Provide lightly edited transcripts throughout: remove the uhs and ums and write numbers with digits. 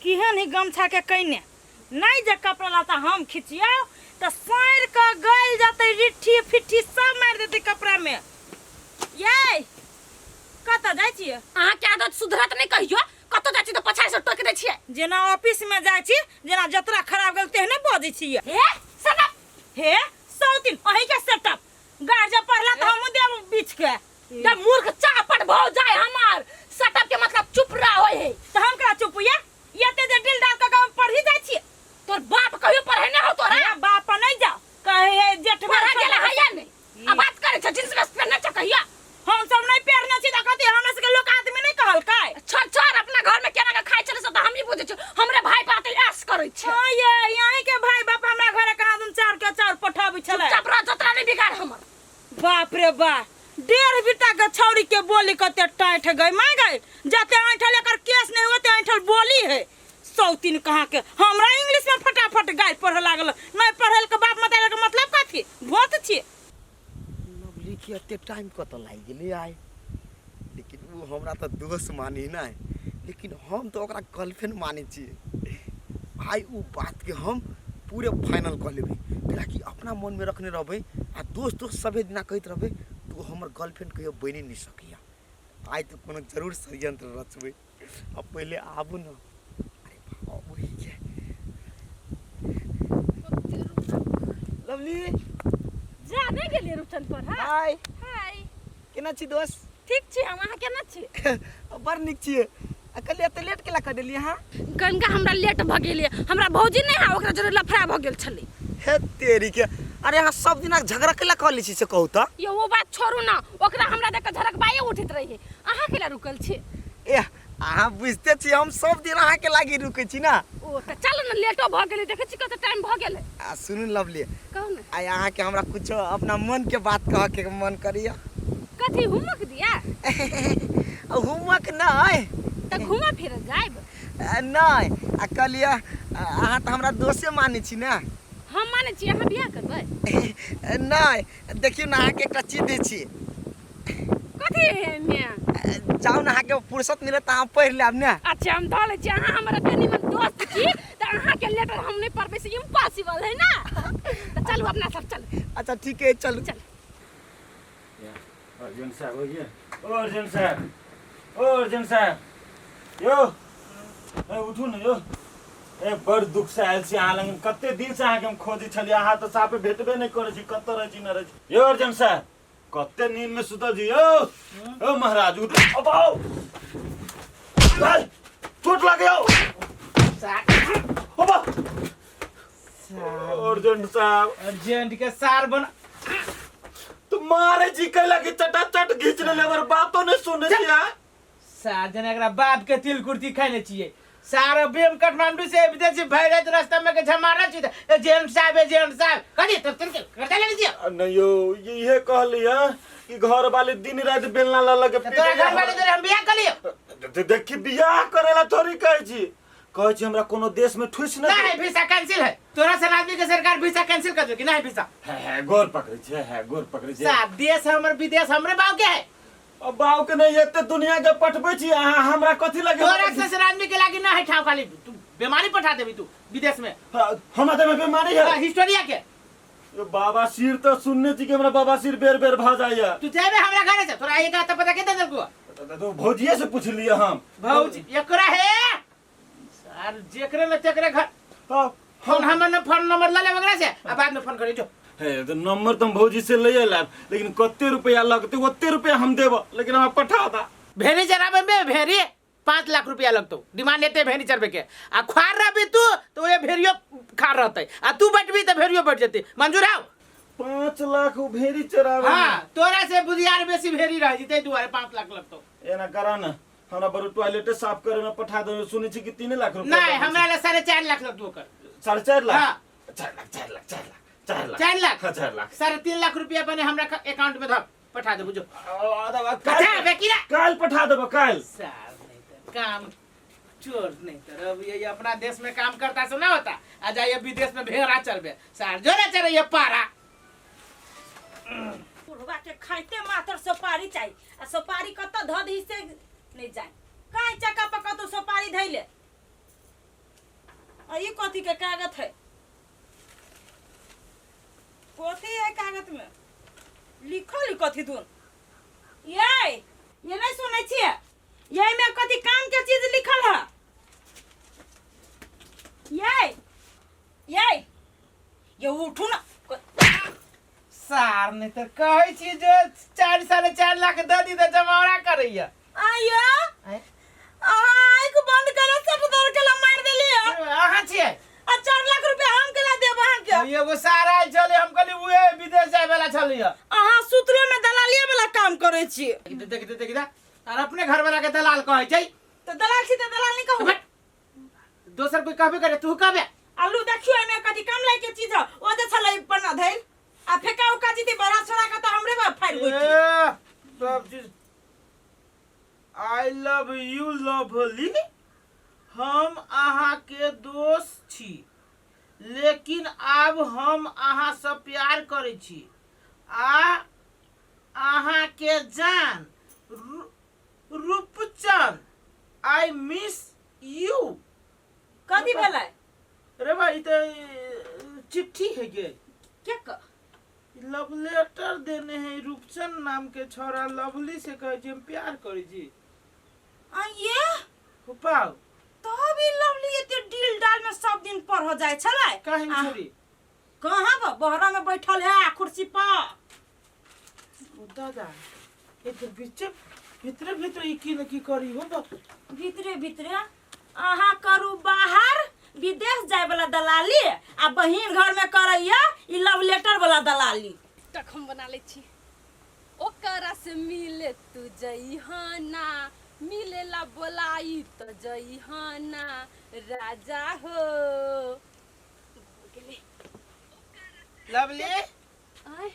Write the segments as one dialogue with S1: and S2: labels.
S1: केहन ही गमछा के कैने नहीं जे कपड़ा लत्ता हम खिचियौ तऽ साँड़ि कऽ गलि जेतै रिट्ठी फिट्ठी सब मारि देतै कपड़ा में ये कतऽ जाइ छियै
S2: अहाँके आदत सुधरत नहि कहियो कतौ जाइ छी तऽ पछाड़ि से टोकि दै छियै
S1: जेना ऑफिस में जाइ छी जेना जतरा खराब गेल तेहने बजै छियै
S2: हे सनप
S1: हे सौतिन अहीं के सेटअप गाड़ जब पढ़ला तऽ हमहूँ देब बीच के
S2: जब मूर्ख चापट भौ जाय हमार सटअप के मतलब चुप रह होय है
S1: तऽ हम करा चुप ये एते जे डिल डाल कऽ हम पढ़ी जाइ छियै
S2: तोर बाप कहियो पढ़े नहीं हो तोरा
S1: हे बाप नहीं जाओ कहे हे जेठ
S2: पढ़ा गेला है या नहीं आ बात करे छ जींस में पहनने छ कहिया
S1: हम सब नहीं पहनने छी तऽ कथी हमरा सबके लोक आदमी नहीं कहलकै
S2: छोड़ छोड़ अपना घर में केना के खाइ छले से तऽ हमही बुझै छी हमरे भाई बात ऐश करै छै
S1: हाँ ये यहीं के भाई बाप हमरा घरे कहाँ दिन चार के चार पठाबै छलै
S2: चुपचाप रह जतरा नहीं बिगाड़ हमर
S1: बाप रे बा डेढ़ बीता के छौड़ी के बोली कते टाइट गई माय गई जते ऐंठल एकर केस नहीं होते ऐंठल बोली है सौतीन कहाँ के हमरा इंग्लिश में फटाफट गाय पढ़े लागल नहीं पढ़ल के बाप मतारी के मतलब कथी भोत छी
S3: लवली के एते टाइम कतऽ लागि गेलै आइ लेकिन ओ हमरा तऽ दोस्त मानी नहि लेकिन हम तऽ ओकरा गर्लफ्रेंड मानै छियै आइ ओ बातके हम पूरे फाइनल कऽ लेबै कैलाकि अपना मनमे रखने रहबै आ दोस्त दोस्त सभे दिना कहैत रहबै तऽ ओ हमर गर्लफ्रेंड कहियो बनि नहि सकैए आइ तऽ कोनो जरूर षड्यंत्र रचबै अब पहिले आबू ने अरे बाबा वही के लवली
S2: जा नहीं गेलियै रुचन पर हाँ
S3: हाय
S2: हाय
S3: केना छी दोस्त
S2: ठीक छी हम अहाँ केना छी
S3: बड़ नीक छियै आ कहलियै एते लेट केला कऽ देलियै अहाँ
S2: गंगा हमरा लेट भऽ गेलै हमरा भौजी नहि है ओकरा जोरे लफड़ा भऽ गेल छलै
S3: हे तेरी के अरे अहाँ सब दिना झगड़ा केला कऽ लै छी से कहू तऽ
S2: यौ ओ बात छोड़ू ना ओकरा हमरा देख कऽ झड़कबाए उठैत रही अहाँ केला रुकल छी
S3: एह अहाँ बुझिते छी हम सब दिन अहाँके लागी रुकै छी ना
S2: ओ तऽ चलू ने लेटो भऽ गेलै देखै छी कते टाइम भऽ गेलै
S3: आ सुनू लवली
S2: कहू ने
S3: आइ अहाँके हमरा कुछो अपना मनके बात कहऽके मन करैया
S2: कथी होमवर्क दिया
S3: होमवर्क नहि
S2: तऽ घूमऽ फिरऽ जायब
S3: नहि आ कहलियै अहाँ तऽ हमरा दोसे मानै छी ने
S2: हम मानै छी अहाँ बियाह करबै
S3: नहि देखियौ ने अहाँके एकटा चीज दै छी
S2: कथी है एहिमे
S3: जाउ ने अहाँके फुर्सत मिलत तऽ अहाँ पढ़ि लेब ने
S2: अच्छा हम धऽ लै छी अहाँ हमर एते निमन दोस्त छी तऽ अहाँके लेटर हम नहि पढ़बै से इम्पॉसिबल है ना तऽ चलू अपना सब चलू
S3: अच्छा ठीक है चलू
S2: चलू
S4: अर्जुन साहब होइए ओ अर्जुन साहब ओ अर्जुन साहब यौ ए उठू ने यौ ए बड़ दुख से आयल छी अहाँ लग कते दिन से अहाँके हम खोजै छलियै अहाँ तऽ साफे भेटबे नहि करै छी कतऽ रहै छी नहि रहै छी यौ अर्जुन साहब कते नींद में सुतल छी यौ ओ महाराज उठू अब आओ भाई, चोट लग गया अब अर्जुन साहब
S5: अर्जेंट के सार बना
S4: तो मारे जी कैला कि चटाचट घींच लेले हमर बातो नहीं सुने छी आ
S5: सार जना एकरा बाप के तिल कुर्ती खाइने छियै सार अभी हम काठमांडू से आबि छी भरि राति रास्ता में के झमारा छी त एजेंट साहब एजेंट साहब कथी तो तिल करता लेने छियै
S4: नहीं यो इहे कहली है कि घर वाले दिन रात बेलना ल लगे
S5: त तोरा घर वाले तोरे हम बियाह कलियो
S4: देखी बियाह करेला थोड़ी कहै छी कहै छी हमरा कोनो देश में ठुस
S5: नहीं है वीसा कैंसिल है तोरा सन आदमी के सरकार वीसा कैंसिल कर देलकी नहीं वीसा
S4: है है गोर पकड़ै छै है गोर पकड़ै छै
S5: साहब देश हमर विदेश हमरे बाप के है
S4: अब बाप के नहीं एते दुनिया के पठबै छी अहाँ हमरा कथी लगे
S5: तोरा सन आदमी के लागी ना है ठाव खाली तू बीमारी पठा देबी तू विदेश में
S4: हाँ, हमरा देह में बीमारी है
S5: हाँ, हिस्टोरिया के
S4: यो बाबा सिर तो सुनने छी कि हमरा बाबा सिर बेर बेर भऽ जाइया
S5: तू जेबे हमरा घरे से तोरा एक आता पता के दे देलको
S4: तो भौजिए से पूछ लिए हम
S5: भौजी एकरा है सर जेकरे न तेकरे घर
S4: हाँ,
S5: फोन हमर न फोन नंबर ल ले ओकरा से आ बाद में फोन करी जो
S4: हे तो नंबर तो हम भौजी से ले लाब लेकिन कते रुपया लगते ओते रुपया हम देब लेकिन हमरा पठा दा
S5: भेड़ी चराबे में भेड़ी 5 लाख रुपया लगतो डिमांड एते भेड़ी चरबे के आ खार रहबी तू तो ये भेड़ियो खार रहते आ तू बैठबी तो भेड़ियो बैठ जते मंजूर हौ
S4: 5 लाख उ भेड़ी चराबे
S5: हाँ तोरा से बुधियार बेसी भेड़ी रह जते दुआरे 5 लाख लगतो
S4: एना करा ना हमरा बड़ो टॉयलेटे साफ करे में पठा दो सुनै छी कि 3 लाख रुपया
S5: नहीं हमरा ले 4.5 लाख लगतो ओकर
S4: 4.5 लाख
S5: हाँ।
S4: 4 लाख 4 लाख 4 लाख 4 लाख
S5: 4 लाख
S4: हाँ, 4 लाख
S5: 3.5 लाख रुपया बने हमरा अकाउंट में धर पठा देबू जो
S4: काल्हि
S5: अच्छा बेकीरा
S4: काल्हि पठा देबो काल्हि
S5: साहब नहीं तो काम चोर नहीं तो अब ये अपना देश में काम करता से ना होता आ जाइए विदेश में भेड़ा चरबे सार जो ना चरे ये पारा
S1: बुढ़वा के खाइते मात्र सोपारी चाही आ सोपारी कतऽ धऽ दही से नहीं जाए काहे चक्का पर कतौ सोपारी धैले आ ई कथी के कागज है कथी है कागज में लिखल है कथी दून ये ये नहीं सुनै छियै यही में कथी काम के चीज लिखल है ये ये ये उठू ना
S5: सार नहि तऽ कहै छी जे 4.5 लाख दऽ दी तऽ जमावड़ा करैया।
S1: आयो।
S5: आँय?
S1: आँख बंद करे सब दौड़ के ला मार देलिए।
S5: अहाँ छियै?
S1: आ 4 लाख रुपया हम केना देब अहाँके?
S5: एगो सार आयल छलै, हम कहली उहे विदेश जाय वाला छलैया।
S1: अहाँ सुतलो में दलालिए वाला काम करै छी।
S5: देख देख देख, आर अपने घर वाला के दलाल कहै छै।
S1: तऽ दलाल छी तऽ दलाल नहीं कहू?
S5: हट। दोसर कोई कहबे करे, तू कहबे।
S1: आलू देखियो, एमे कथी काम लायक के चीज है? ओ जे छलै पन्ना धैल आ फेका उका जीती बड़ा छोड़ा के तऽ हमरे बाप फाड़ि होइत।
S5: ए, सब चीज I love you lovely, हम अहाँके दोस्त छी, लेकिन आब हम अहाँसँ प्यार करै छी आ अहाँके जान रूपचंद, I miss you.
S1: कथी भेलै?
S5: रे भाई, ई तऽ चिट्ठी है गे।
S1: के क
S5: लव लेटर देने है रूपचंद नाम के छोरा, लवली से कहै छै हम प्यार करै छी।
S1: आ ये
S5: पाओ।
S1: तब ई लवली एते डील डाल में सब दिन पर हो जाय छलै।
S5: काहे?
S1: आ,
S5: छोरी।
S1: कहाँ बा? बहरा में बैठल है कुर्सी पर।
S5: ओ दादा, ये तो बीचे भीतरे भीतरे ई की न की करी हो बा।
S1: भीतरे भीतरे अहाँ करू बाहर विदेश जाय वाला दलाली आ बहिन घर में करैया ई लव लेटर वाला दलाली।
S2: तक हम बना लै छी। ओकरा से मिले तू जइहना, मिलेला बोलाई तो जइहना राजा हो गेलै।
S5: लवली।
S2: आय।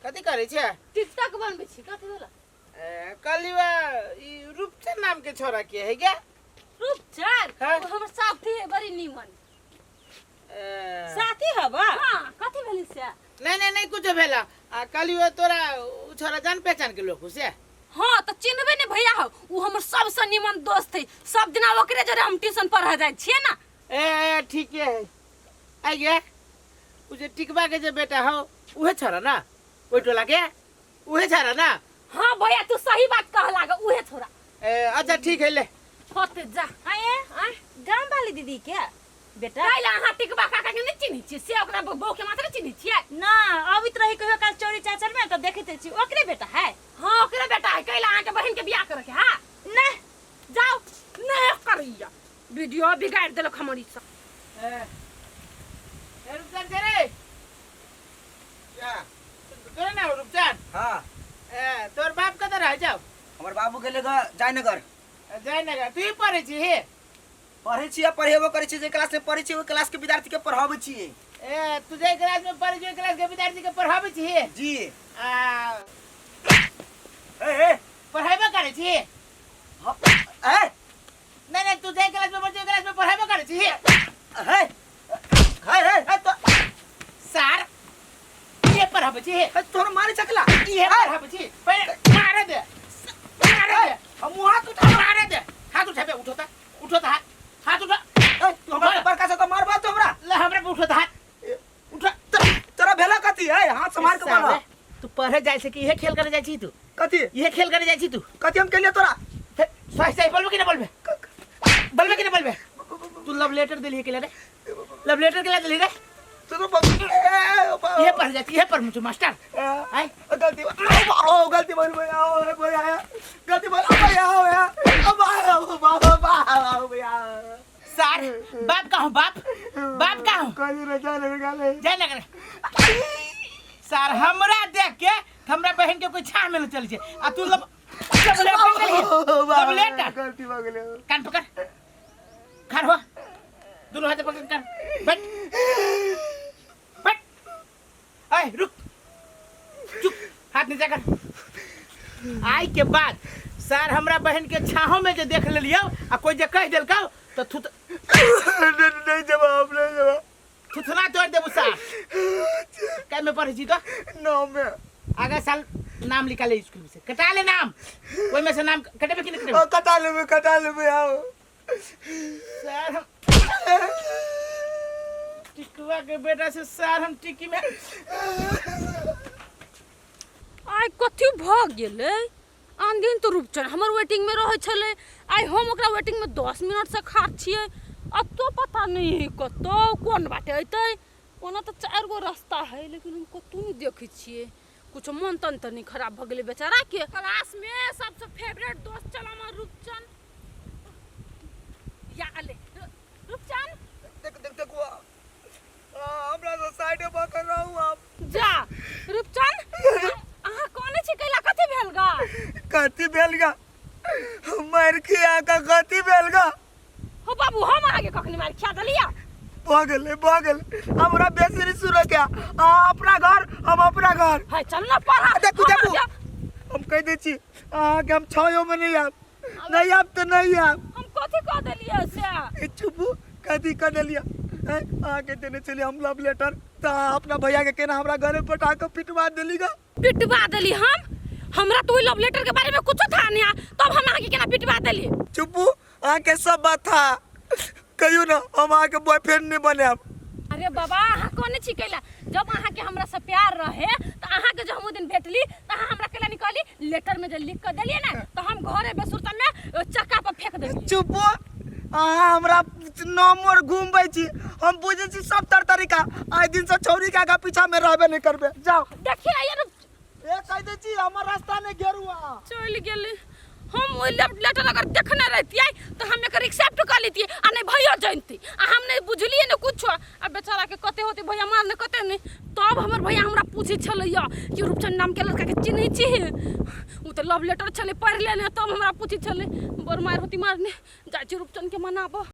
S5: कथी करै छै?
S2: टिकटॉक बनबै छी। कथी भेला?
S5: ए, कहली बा ई रूपचंद नाम के छोरा के है क्या?
S2: रूपचंद?
S5: हाँ।
S2: ओ हमर साथी है, बड़ी नीमन।
S5: ए,
S1: साथी हबा?
S2: हाँ, कथी भेली से?
S5: नहीं नहीं नहीं, कुछ भेला। आ कहली वो तोरा उ छोरा जान पहचान के लोग हो से?
S2: हाँ, तऽ चिन्हबे ने भैया हो, उ हमर सबसँ नीमन दोस्त है। सब दिना ओकरे जोरे हम ट्यूशन पढ़ऽ जाइ छियै ने।
S5: ए, ए ठीक है। आई गे, उ जे टिकबा के जे बेटा हो, उहे छोरा ना? ओहि टोला के उहे छोरा ना?
S2: हाँ भैया, तू सही बात कह लाग, उहे छोरा।
S5: ए, अच्छा ठीक है, ले।
S2: होते जा।
S1: आये।
S2: आय।
S1: गाम वाली दीदी के बेटा?
S2: काल्हि अहाँ टिकबा काका के नहि चिन्है छियै से? ओकरा बहू के मात्र चिन्है छियै?
S1: ना, अबित रही कहियो काल चोरी चाचर में तऽ देखैत छी। ओकरे बेटा है?
S2: हाँ, ओकरे बेटा है। कैला अहाँके बहिन के बियाह करे के हाँ?
S1: ना।
S2: जाओ, नहीं करैया, वीडियो बिगाड़ देलक हमर ई सब।
S5: ए, ए रूपचंद छै रे?
S3: क्या?
S5: तोरे ना रूपचंद?
S3: हाँ।
S5: ए, तोर बाप कतऽ रहै जाउ?
S3: हमर बाबू गेले ग जयनगर।
S5: जयनगर। तू ही पढ़ै छी हे?
S3: पढ़ै छियै, पढ़ेबो करै छियै। जे क्लास में पढ़ै छियै, ओहि क्लास के विद्यार्थी के पढ़ाबै छियै।
S5: ए, तू जाहि क्लास में पढ़ै छी, ओहि क्लास के विद्यार्थी के पढ़ाबै छी?
S3: जी।
S5: आ
S3: ए ए
S5: पढ़ेबो करै छी?
S3: हाँ, ए।
S5: नहीं नहीं, तू जाहि क्लास में पढ़ै छी, ओहि क्लास में पढ़ेबो करै छी?
S3: हे हे हे हे तो
S5: सार, ये पढ़ाबै छी?
S3: हे, तोहर मारे चकला।
S5: ये पढ़ाबै छी? पहिले मारे दे, मारे दे।
S3: हम हाथ उठा।
S5: मारे दे। हाथ उठाबे, उठो त, उठो त, हाथ, हाथ उठा।
S3: ए, तू हमरा से बड़का से तो मारबा तू हमरा।
S5: ले, हमरा पे उठो त हाथ, उठा।
S3: तोरा भेला कथी है? हाथ संभाल के बोला।
S5: तू पढ़े जाइ छै कि इहे खेल करे जाइ छी तू?
S3: कथी?
S5: इहे खेल करे जाइ छी तू?
S3: कथी हम केलिए तोरा?
S5: सही सही बोलबे कि ना बोलबे? बोलबे कि ना बोलबे? तू लव लेटर देली के रे? लव लेटर के ला देली रे?
S3: तू तो
S5: इहे पढ़ जाइ छी, इहे पढ़ मुझे मास्टर आय।
S3: गलती, ओ गलती बोल भैया, ओ भैया, गलती बोल भैया, भैया, भैया, भैया।
S5: सार, बाप का हूँ, बाप, बाप का हूँ।
S3: कहीं रे जाने गाले।
S5: जाय लग सार, हमरा देख के हमरा बहन के कोई छाह में न चल छै आ तू लव लव लेटर देली, लव लेटर।
S3: गलती भऽ गेलै।
S5: कान पकड़, खड़ हो, दोनों हाथ पकड़ कर बैठ, बैठ। ऐ रुक, चुप, हाथ नीचा कर। आई के बाद सर हमरा बहन के छाहो में जे देख लेलियो आ कोई जे कह देलकौ तो थुत
S3: नहीं जवाब, नहीं जवाब।
S5: थुथना तोड़ देबू सार। कै में पढ़ै छी तो?
S3: नौ में।
S5: आगा साल नाम लिखा ले, स्कूल से कटा ले नाम, ओहि में से नाम कटेबे कि नहीं कटेबे?
S3: कटा लेबै, कटा लेबै, आओ।
S5: सर, हम के बेटा से सार हम टिकी में
S2: आइ कथी भऽ गेलै आन दिन तऽ रूपचन हमर वेटिंगमे रहै छलै आइ हम ओकरा वेटिंगमे 10 मिनटसँ खाड़ छियै अतो पता नहि कतौ कोन बाटे अयतै। ओना तऽ चारि गो रास्ता है, लेकिन हम कतहु नहि देखै छियै। कुछो मन तन तऽ नहि खराब भऽ गेलै बेचाराके? क्लासमे सबसँ फेवरेट दोस्त छल हमर रूपचन। या अले रूपचन।
S3: देख देख देखू, हमरा से साइड भऽ के रहू आप।
S2: जा रूपचन, अहाँ कोने छी? कैला कथी भेल गा?
S3: कथी भेल गा? मार खिया का कथी भेल गा?
S2: हो बाबू, हम अहाँके कखनी मारि खिया देलिया?
S3: भऽ गेलै, भऽ गेलै। हमरा बेसी नहीं सुनऽ के। अहाँ अपना घर, हम अपना घर।
S2: है, चल ना पढ़ा।
S3: देखू देखू, हम कहि दै छी अहाँके, हम छायो में नहीं आयब। नहीं आयब तऽ नहीं आयब।
S2: हम कथी कह देलियै से?
S3: ए चुपू, कथी कह देलियै? हैं, अहाँके देने छलियै हम लव लेटर, तऽ अहाँ अपना भैया के केना हमरा घरे पठा कऽ पिटवा देली गा?
S2: पिटवा देली हम? हमरा तो ओहि लव लेटर के बारे में कुछो था नहीं, तब हम अहाँके केना पिटवा देली?
S3: चुपू, अहाँके सब बात था। कहियो ना हम अहाँके बॉयफ्रेंड नहीं बनायब।
S2: अरे बाबा, अहाँ कोने छी कैला? जब अहाँके हमरा से प्यार रहे तऽ अहाँके जब हम ओ दिन भेटली तऽ अहाँ हमरा कैला निकाली? लेटर में जे लिख के देलियै ने, तऽ हम घरे बेसुरता में चक्का पर फेंक देलियै।
S3: चुपू, अहाँ हमरा नंबर घूमबै छी, हम बुझै छी सब तर तरीका। आइ दिन से छौरी के आगा पीछा में रहबे नहीं करबे, जाओ।
S2: देखिए यार।
S3: ए, कहि दै छी, हमर रास्ता नहीं घेरू अहाँ।
S2: चलि गेलै। हम ओहि लेटर अगर देखने रहितियै तऽ हम एकर एक्सेप्ट कऽ लेतियै आ नहि भैया जानती। आ हम नहि बुझलियै ने कुछो। आ बेचाराके कते होतै भैया मारने, कते नहि। तब हमर भैया हमरा पूछै छलैया कि रूपचंद नामके लड़काके चिन्है छी? ओ तऽ लव लेटर छलै, पढ़ि लेने, तब हमरा पूछै छलै। बड़ मारि होती मारने। जाइ छी रूपचंदके मनाबऽ।